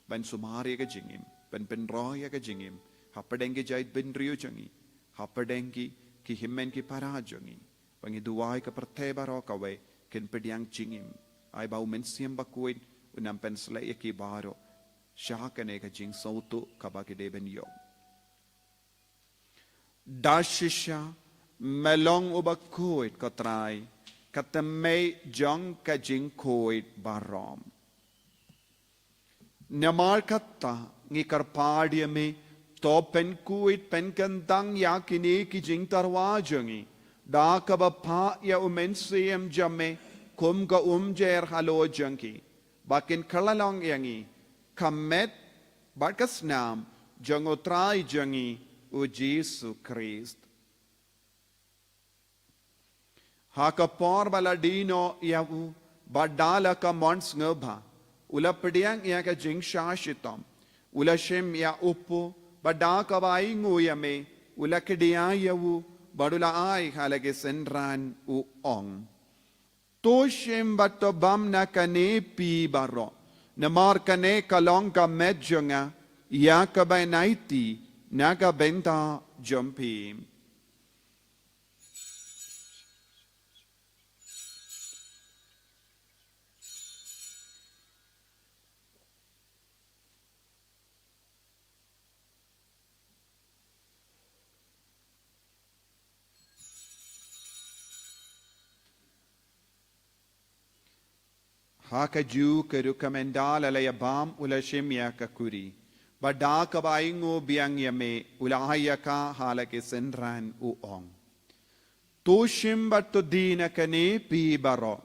ban sumar ïa ka jingim, ban pynroi ïa ka jingim hapdeng ki jaitbynriew jong ngi, hapdeng ki, ki hynmen ki para jong ngi. Ba ngi duwai ka pyrthei baroh kawei kin pdiang jingim. Ai ba U Mynsiem Bakhuid un nang pynshlei ïa ki baroh sha kane ka jingsngewthuh kaba ki dei ban ïoh. Da shisha me long uba khuid ko Trai, ka thymmei jong ka jingkhuid baroh. Namar kata ngi kyrpad ïa me, to pynkhuid pynkyntang ïa kine ki jingtyrwa jong ngi, da kaba phah ïa U Mynsiem jong me kum ka umjer halor jong ki, ba kin kylla long ïa ngi ka met bad ka snam jong U Trai jong ngi U Jisu Khrist. Ha ka por ba la die noh ïa u, bad da la ka mon sngewbha, u la pdiang ïa ka jingshah shitom, u la shim ïa u paw, bad da kaba ainguh ïa me, u la khie ïa u, bad u la ai ha la ki synran, u ong: To shim bad to bam na kane phi baroh, namar kane ka long ka met jong nga, ïa kaba yn aiti na ka bynta jong phi. Ha kajuh ka rukom ynda la la ïabam u la shim ïa ka kuri. Bad da kaba ainguh biang ïa me u la ai ïa ka ha la ki synran u ong: To shim bad to die na kane phi baroh.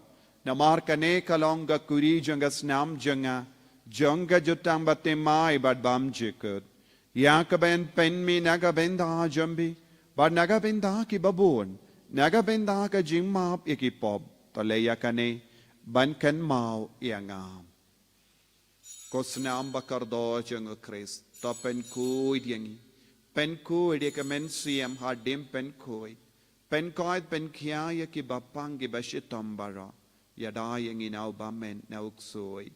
Namar kane ka long ka kuri jong ka snam jong nga, jong ka jutang bathymmai bad bymjukut. Ïa kaba yn pynmih na ka bynta jong phi bad na ka bynta kiba bun, na ka bynta ka jingmap ïa ki pop. To leh ïa kane ban kynmaw ïa nga. Ko snam ba kordor jong u Khrist, to pynkhuid ïa ngi. Pynkhuid ïa ka mynsiem hadien pynkhuid. Pynkhuid pynkhia ïa kiba pang kiba shitom baroh. Ïada ïa ngi na u bymman na u ksuid.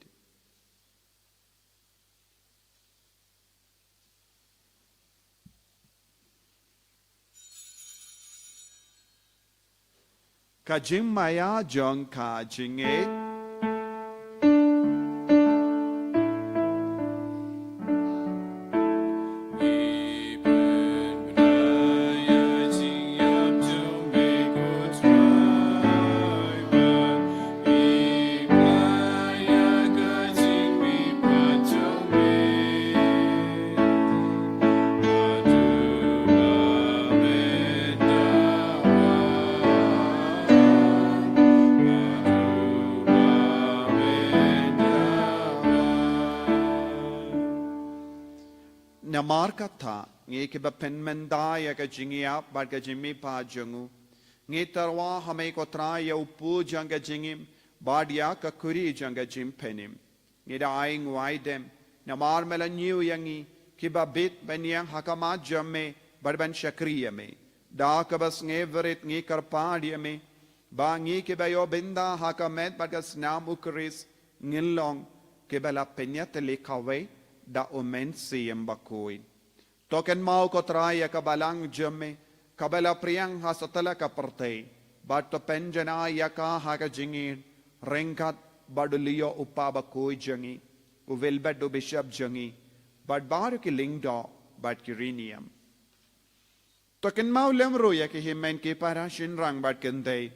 Ka jingmaïa jong ka jingngeit. Namar kata, ngi kiba pynmynta ïa ka jingïap bad ka jingmihpat jong u, ngi tyrwa ha me ko Trai ïa u pud jong ka jingim bad ïa ka kuri jong ka jingpynim. Ngi da ainguh aidem, namar me la ñiew ïa ngi kiba bit ban ïeng ha khmat jong me bad ban shakri ïa me. Da kaba sngewrit ngi kyrpad ïa me ba ngi kiba ïoh bynta ha ka met bad ka snam u Khrist ngin long kiba la pynïatylli kawei da u Mynsiem Bakhuid. To kynmaw ko Trai ïa ka balang jong me kaba la pdiang ha satlak ka pyrthei, bad to pynjanai ïa ka ha ka jingïeit ryngkat bad u Leo u kpa bakhuid jong ngi, u Wilbert u bishop jong ngi, bad baroh ki lyngdoh bad ki riewniam. To kynmaw lem ruh ïa ki hynmen ki para shynrang bad kynthei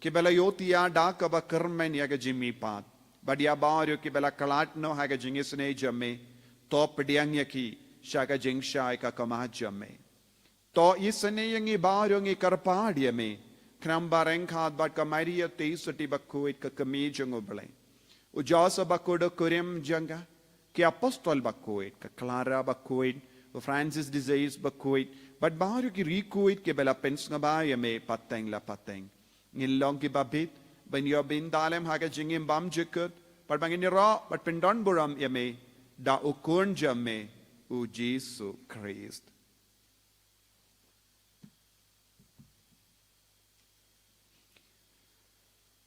kiba la ïohthiah da kaba kyrmen ïa ka jingmihpat bad ïa baroh kiba la khlad noh ha ka jingisynei jong me. To pdiang ïa ki sha ka jingshai ka khmat jong me. To isynei ïa ngi baroh, ngi kyrpad ïa me, khnang ba ryngkat bad ka Maria te sotti bakhuid ka Kmie jong u Blei, u Joseph bakhuid u kurim jong ka, ki apostol bakhuid, ka Clara bakhuid, u Francis de Sales bakhuid, bad baroh ki riewkhuid kiba la pynsngewbha ïa me pateng la pateng, ngin long kiba bit ban ïoh bynta lem ha ka jingim bymjukut, bad ba ngin ïaroh bad pyndonburom ïa me da u Khun jong me, u Jisu Khrist.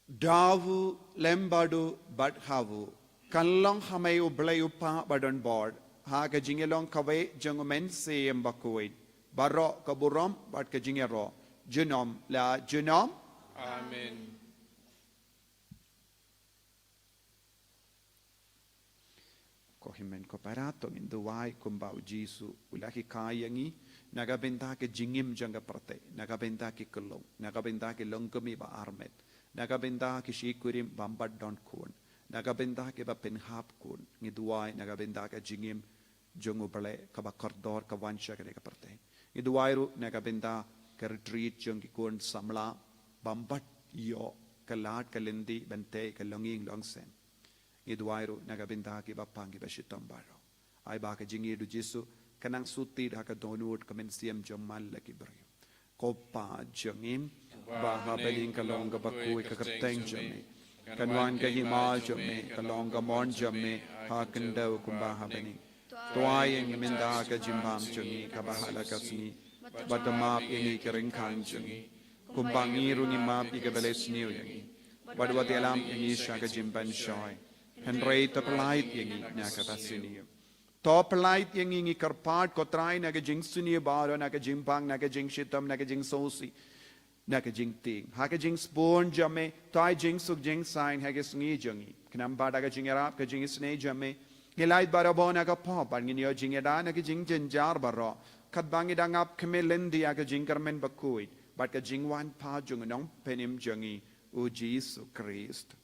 Da u, lem bad u, bad ha u, kan long ha me U Blei U Kpa Badonbor, ha ka jingïalong kawei jong U Mynsiem Bakhuid, baroh ka burom bad ka jingïaroh, junom la junom. Amen. Ko hynmen ko para, to ngin duwai kumba U Jisu u la hikai ïa ngi, na ka bynta ka jingim jong ka pyrthei, na ka bynta ki khyllung, na ka bynta ki longkmie ba armet, na ka bynta ki shikurim bym pat don khun, na ka bynta kiba pynhap khun. Ngi duwai na ka bynta ka jingim jong U Blei kaba kordor ka wan sha kane ka pyrthei. Ngi duwai ruh na ka bynta ka retreat jong ki khun samla bym pat ïoh ka lad ka lynti ban tei ka longïing longsem. Ngi duwai ruh na ka bynta kiba pang kiba shitom baroh. Ai ba ka jingïeit U Jisu kan nang shu tied ha ka dohnud ka mynsiem jong man la ki briew. Ko Pa jong ngi ba ha bneng, ka long kaba khuid ka kyrteng jong me. Kan wan ka hima jong me, ka long ka mon jong me ha khyndew kumba ha bneng. To ai ïa ngi mynta ka jingbam jong ngi kaba ha la ka sngi, bad to map ïa ngi ki ryngkang jong ngi, kumba ngi ruh ngi map ïa kiba leh sniew ïa ngi. Bad wat ïalam ïa ngi sha ka jingpynshoi, hynrei to pyllait ïa ngi na kaba sniew. To pyllait ïa ngi, ngi kyrpad ko Trai, na ka jingsniew baroh, na ka jingpang, na ka jingshitom, na ka jingsngewsih, na ka jingtieng. Ha ka jingsbun jong me, to ai jingsuk jingsaiñ ha ka sngi jong ngi. Khnang ba da ka jingïarap ka jingisynei jong me, ngin lait barabor na ka pop, bad ngin ïoh jingïada na ki jingjynjar baroh, katba ngi dang ap khmih lynti ïa ka jingkyrmen bakhuid bad ka jingwan pat jong U Nongpynim jong ngi, U Jisu Khrist.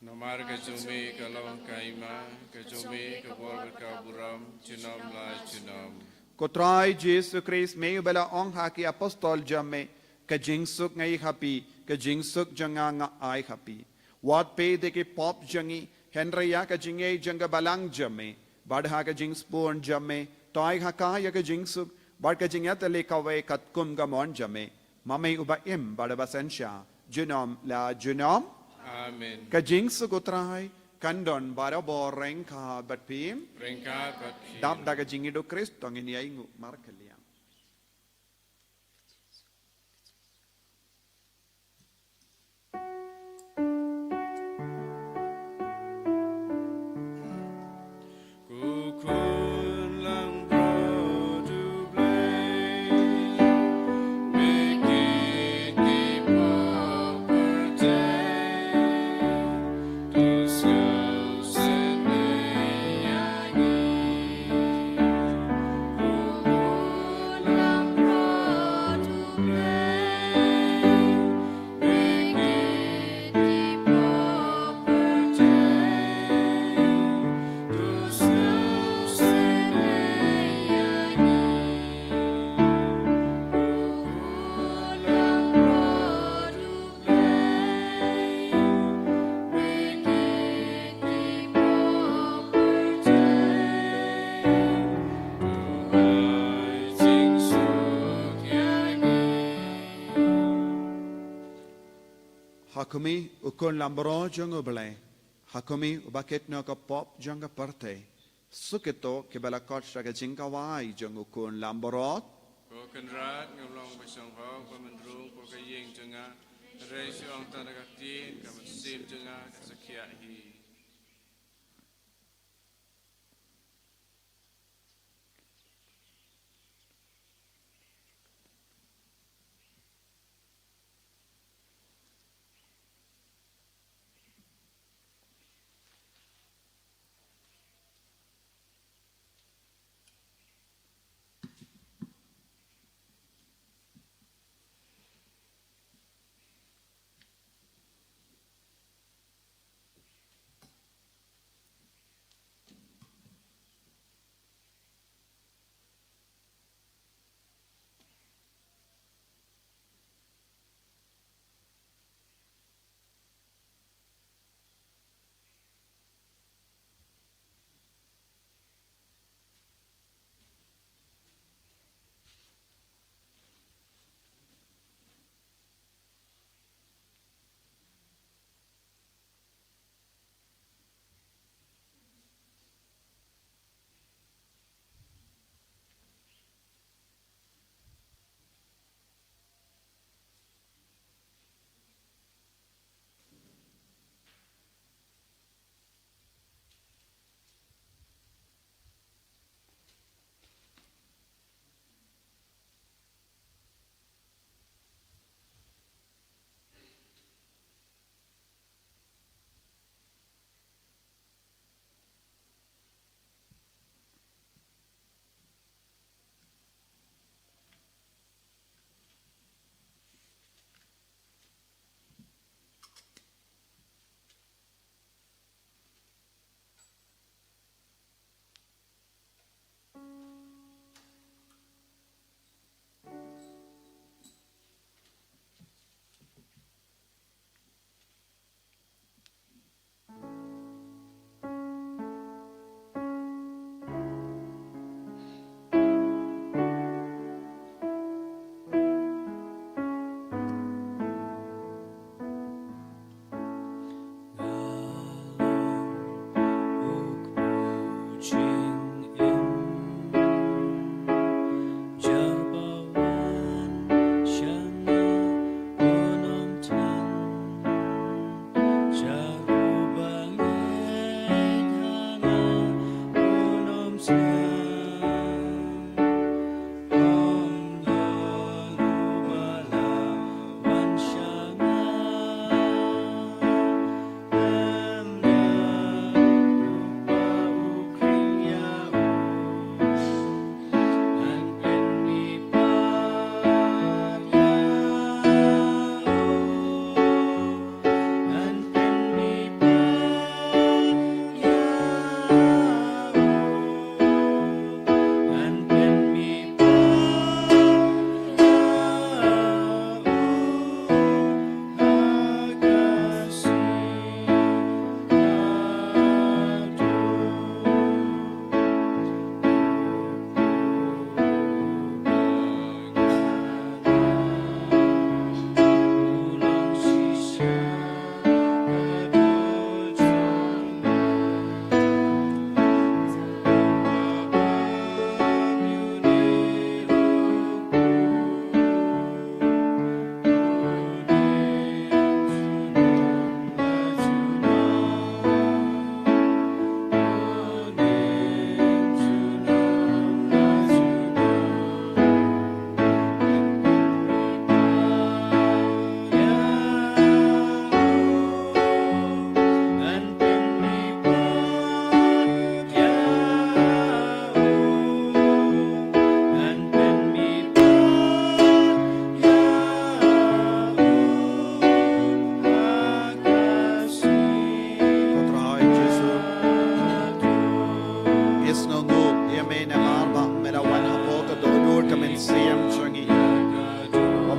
Namar ka jong me ka long ka hima, ka jong me ka bor ka burom, junom la junom. Ko Trai Jisu Khrist, me uba la ong ha ki apostol jong me, ka jingsuk nga ai ha phi, ka jingsuk jong nga nga ai ha phi. Wat peit ïa ki pop jong ngi, hynrei ïa ka jingïeit jong ka balang jong me. Bad ha ka jingspun jong me, to ai ha ka ïa ka jingsuk, bad ka jingïatylli kawei katkum ka mon jong me. Ma me uba im bad uba synshar, junom la junom. Amen. Ka jingsuk U Trai kan don barabor ryngkat bad phi. Ryngkat bad phi. Dap da ka jingïeit U Khrist to ngin ïai nguh markylliang. Ha khmih, u khun langbrot jong U Blei. Ha khmih, uba kit noh ka pop jong ka pyrthei. Suk ïa kito kiba la khot sha ka jingkhawai jong u khun langbrot. Ko Kynrad, nga long ba shong hok, ba mynrung, ko ka ïing jong nga. Hynrei shu ong tang da ka ktien, ka mynsiem jong nga kan sa khiah hi.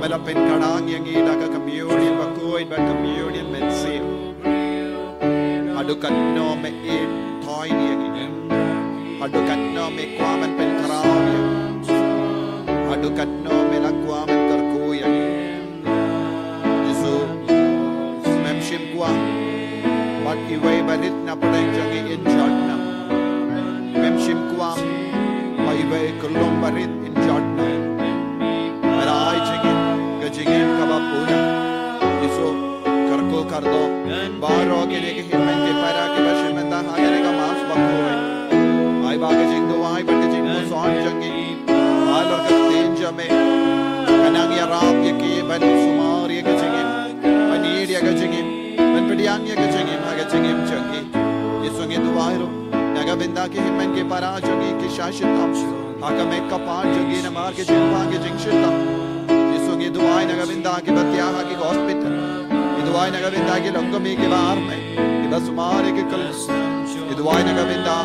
La pynkhlaiñ ïa ngi da ka communion bakhuid bad communion mynsiem. Haduh katno me ïeit ïa ngi. Haduh katno me kwah ban pynkhraw ïa ngi. Haduh katno me la kwah ban kyrkhu ïa ngi. Jisu, mem shim kwah ba iwei ba rit na pdeng jong ngi in jot noh. Mem shim kwah ba iwei ka long ba rit in jot noh. Ba la ai jingim, ka jingim kaba pura. Jisu, kyrkhu kyrdoh baroh kine ki hynmen ki para kiba shim bynta ha kane ka Mass bakhuid. Ai ba ka jingduwai bad ka jingpuson jong ngi halor ka ktien jong me ka nang ïarap ïa ki ban sumar ïa ka jingim, ban ïeit ïa ka jingim, ban pdiang ïa ka jingim ha ka jingim jong ngi. Jisu, ngi duwai ruh na ka bynta ki hynmen ki para jong ngi ki shah shitom ha ka met ka phad jong ngi namar ka jingpang ka jingshitom. Jisu, ngi duwai na ka bynta kiba thiah ha ki hospital. Ngi duwai na ka bynta ki longkmie kiba armet, kiba sumar ïa ki khyllung. Ngi duwai na ka bynta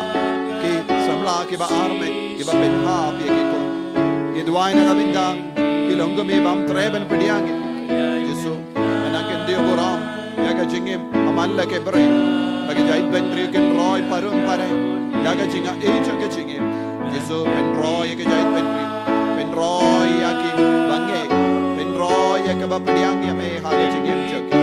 ki samla kiba armet, kiba pynhap ïa ki khun. Ngi duwai na ka bynta ki longkmie bym treh ban pdiang ïa ki. Jisu, nang kyntiew burom ïa ka jingim ha man la ki briew. Ba ki jaitbynriew kin roi parum parem ïa ka jingaiei jong ka jingim. Jisu, pynroi ïa ki jaitbynriew, pynroi ïa ki bangeit, pynroi ïa kiba pdiang ïa me ha ka jingim jong ki.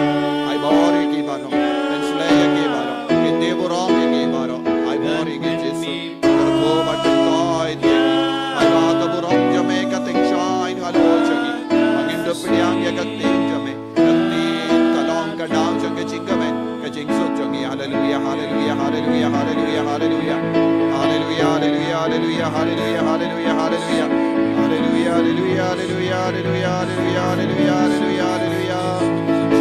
Ai bor ïa ki baroh, pynshlei ïa ki baroh, kyntiew burom ïa ki baroh. Ai bor ïa ki Jisu. Kyrkhu bad pynkoit ïa ngi. Ai ba ka burom jong me ka tyngshaiñ halor jong ngi. Ba ngin ïoh pdiang ïa ka ktien jong me. Ka ktien ka long ka daw jong ka jingkmen, ka jingsuk jong ngi. Haleluia, haleluia, haleluia, haleluia, haleluia. Haleluia, haleluia, haleluia, haleluia, haleluia, haleluia. Haleluia, haleluia, haleluia, haleluia, haleluia, haleluia, haleluia, haleluia.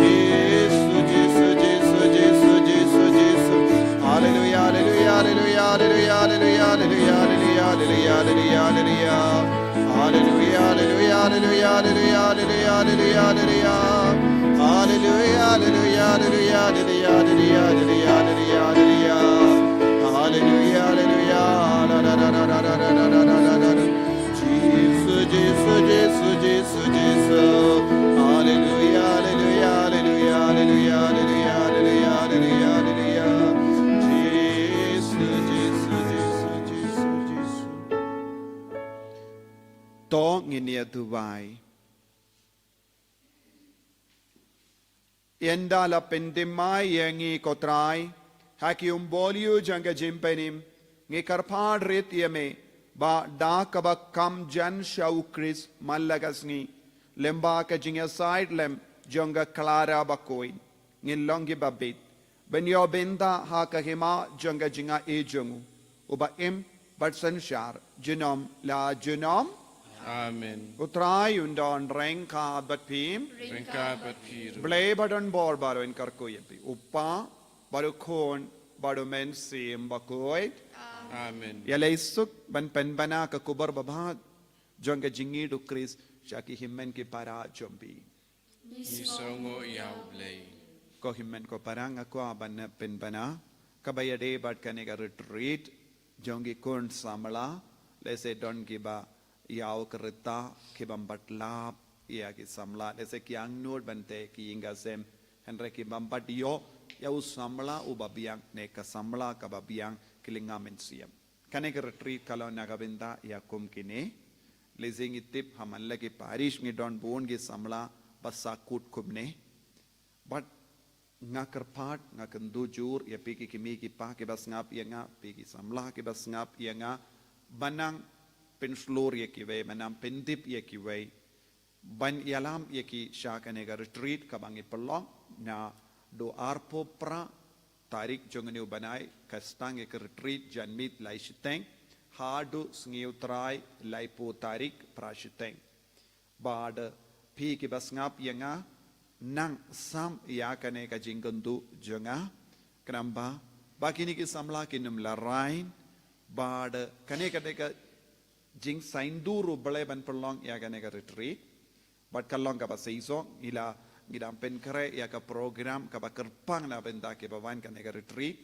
Jisu, Jisu, Jisu, Jisu, Jisu, Jisu. Haleluia, haleluia, haleluia, haleluia, haleluia, haleluia, haleluia, haleluia, haleluia. Haleluia, haleluia, haleluia, haleluia, haleluia, haleluia. Haleluia, haleluia, haleluia, haleluia, haleluia, haleluia, haleluia, haleluia. Haleluia, haleluia. La, la, la, la. Jisu, Jisu, Jisu, Jisu, Jisu. Haleluia, haleluia, haleluia, haleluia, haleluia, haleluia, haleluia. Jisu, Jisu, Jisu, Jisu, Jisu. To ngin ïa duwai. Ynda la pynthymmai ïa ngi ko Trai ha ki umbolyu jong ka jingpynim, ngi kyrpad rit ïa me ba da kaba kam jan sha u Khrist man la ka sngi, lyngba ka jingïasaid lem jong ka Clara bakhuid, ngin long kiba bit ban ïoh bynta ha ka hima jong ka jingaiei jong u, uba im bad synshar junom la junom. Amen. U Trai un don ryngkat bad phi. Ryngkat bad phi ruh. Blei ba don bor baroh un kyrkhu ïa phi. U Kpa bad u Khun bad u Mynsiem Bakhuid. Amen. Ïaleh suk ban pynbna ka khubor babha jong ka jingïeit u Khrist sha ki hynmen ki para jong phi. Ngi sngewnguh ïa U Blei. Ko hynmen ko para, nga kwah ban pynbna kaba ïadei bad kane ka retreat jong ki khun samla, lehse don kiba ïaw ka rta, ki bym pat lap ïa ki samla, lehse ki angnud ban teh ki ïing ka sem, hynrei ki bym pat ïoh ïa u samla uba biang ne ka samla kaba biang, ki lynga mynsiem. Kane ka retreat ka long na ka bynta ïa kum kine. Lehse ngi tip ha man la ki parish ngi don bun ki samla ba sahkut kumne. Bad nga kyrpad, nga kyntu jur ïa phi ki kmie ki kpa kiba sngap ïa nga, phi ki samla kiba sngap ïa nga, ban nang pynshlur ïa kiwei, ban nang pyntip ïa kiwei, ban ïalam ïa ki sha kane ka retreat kaba ngi pynlong naduh arphew phra tarik jong une u bnai, ka sdang ïa ka retreat janmiet lai shiteng haduh sngi U Trai laiphew tarik phra shiteng. Bad phi kiba sngap ïa nga, nang sam ïa kane ka jingkyntu jong nga, khnang ba ba kine ki samla kin ym la rain. Bad kane ka dei ka jingsaindur U Blei ban pynlong ïa kane ka retreat. Bad ka long kaba shisha, ngi la, ngi dang pynkhreh ïa ka program kaba kyrpang na bynta kiba wan kane ka retreat.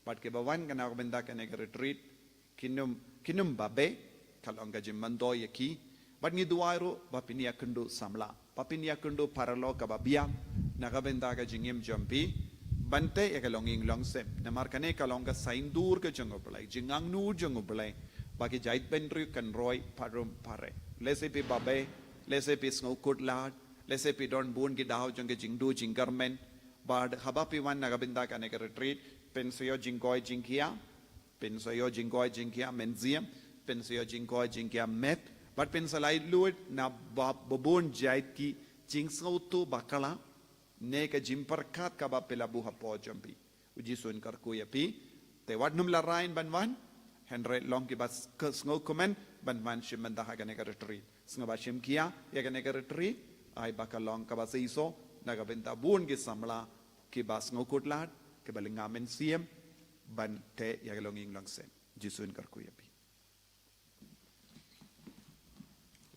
Bad kiba wan na bynta kane ka retreat, kin ym, kin ym babe, ka long ka jingmyntoi ïa ki. Bad ngi duwai ruh ba phin ïakynduh samla. Ba phin ïakynduh paralok kaba biang na ka bynta ka jingim jong phi, ban teh ïa ka longïing longsem. Namar kane ka long ka saiñdur ka jong U Blei, jingangnud jong U Blei, ba ki jaitbynriew kan roi parum pare. Lehse phi babe, lehse phi sngewkhuslai, lehse phi don bun ki daw jong ka jingduh jingkyrmen. Bad haba phi wan na ka bynta kane ka retreat, phin sa ïoh jingkoit jingkhiah, phin sa ïoh jingkoit jingkhiah mynsiem, phin sa ïoh jingkoit jingkhiah met, bad phin sa laitluid na ba, ba bun jait ki jingsngewthuh bakla, ne ka jingpyrkhat kaba phi la buh hapoh jong phi. U Jisu un kyrkhu ïa phi, te wat nym la rai ban wan, hynrei long kiba s-, ka sngewkmen ban wan shim bynta ha kane ka retreat. Sngewbha shim khia ïa kane ka retreat, ai ba ka long kaba seisoh na ka bynta bun ki samla kiba sngewkhuslai, kiba lynga mynsiem, ban teh ïa ka longïing longsem. Jisu un kyrkhu ïa phi.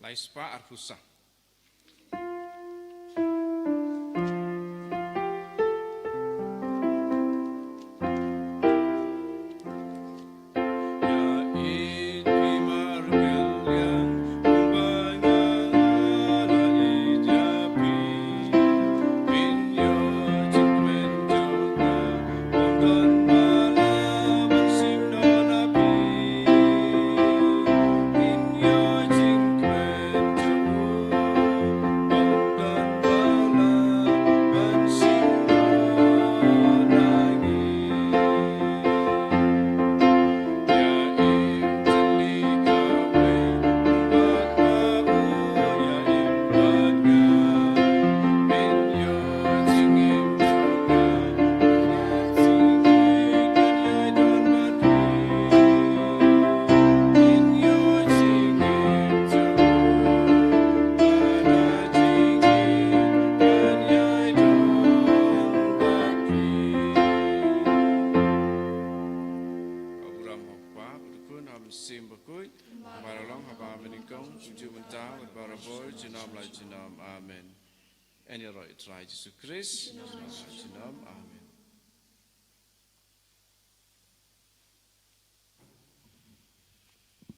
Lai spah arphew saw. Ka burom ha u Kpa, bad u Khun, bad u Mynsiem Bakhuid, kumba la long ha ba mynnyngkong, kumjuh mynta, bad barabor, junom la junom. Amen. Yn ïaroh ïa u Trai Jisu Khrist. Junom la junom.